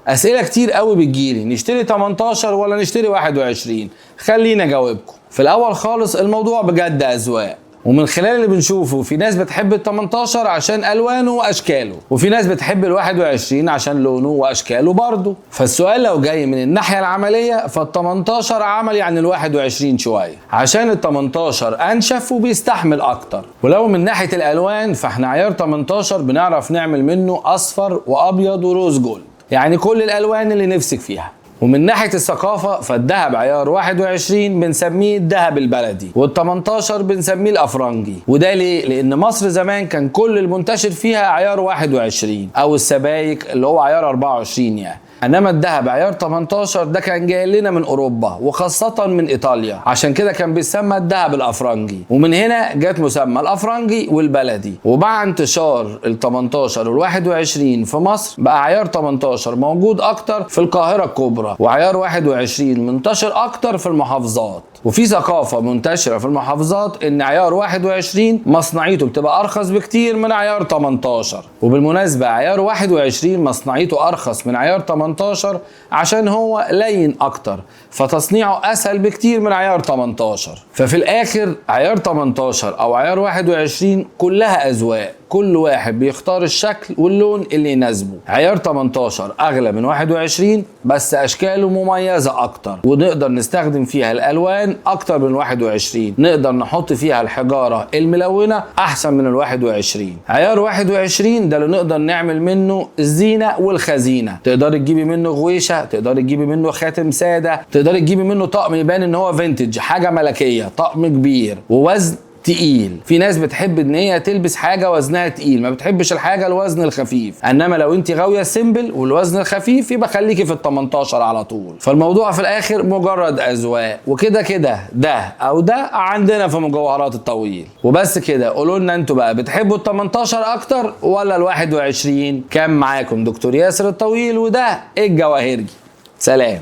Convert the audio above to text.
اسئلة كتير قوي بتجيلي، نشتري 18 ولا نشتري 21؟ خلينا اجاوبكم. في الاول خالص الموضوع بجد اذواق، ومن خلال اللي بنشوفه في ناس بتحب ال 18 عشان الوانه واشكاله، وفي ناس بتحب ال 21 عشان لونه واشكاله برضه. فالسؤال لو جاي من الناحية العملية فال 18 عملي عن ال 21 شوية، عشان ال 18 انشف وبيستحمل اكتر. ولو من ناحية الالوان فاحنا عيار 18 بنعرف نعمل منه اصفر وابيض و rose gold، يعني كل الالوان اللي نفسك فيها. ومن ناحية الثقافة فالذهب عيار 21 بنسميه الذهب البلدي، وال18 بنسميه الأفرنجي. وده ليه؟ لأن مصر زمان كان كل المنتشر فيها عيار 21 أو السبايك اللي هو عيار 24 يعني. انما الذهب عيار 18 ده كان جاي لنا من اوروبا وخاصة من ايطاليا، عشان كده كان بيسمى الذهب الافرنجي، ومن هنا جت مسمى الافرنجي والبلدي. ومع انتشار ال 18 وال 21 في مصر بقى عيار 18 موجود اكتر في القاهرة الكبرى، وعيار 21 منتشر اكتر في المحافظات. وفي ثقافة منتشرة في المحافظات ان عيار 21 مصنعيته بتبقى ارخص بكتير من عيار 18. وبالمناسبة عيار 21 مصنعيته ارخص من عيار 18 عشان هو لين اكتر، فتصنيعه اسهل بكتير من عيار 18. ففي الاخر عيار 18 او عيار 21 كلها اذواق، كل واحد بيختار الشكل واللون اللي يناسبه. عيار 18 اغلى من 21 بس اشكاله مميزة اكتر، ونقدر نستخدم فيها الالوان اكتر من 21، نقدر نحط فيها الحجارة الملونة احسن من ال 21. عيار 21 ده اللي نقدر نعمل منه الزينة والخزينة، تقدر تجيبي منه غويشة، تقدر تجيبي منه خاتم سادة، تقدر تجيبي منه طقم يبان ان هو فينتج، حاجة ملكية، طقم كبير ووزن تقيل. في ناس بتحب ان هي تلبس حاجة وزنها تقيل، ما بتحبش الحاجة الوزن الخفيف. انما لو انت غاويه simple والوزن الخفيف يبقى خليكي في ال 18 على طول. فالموضوع في الاخر مجرد اذواق، وكده كده ده او ده عندنا في مجوهرات الطويل. وبس كده، قولوا لنا انتوا بقى بتحبوا ال 18 اكتر ولا ال 21؟ كان معاكم دكتور ياسر الطويل وده الجواهرجي. سلام.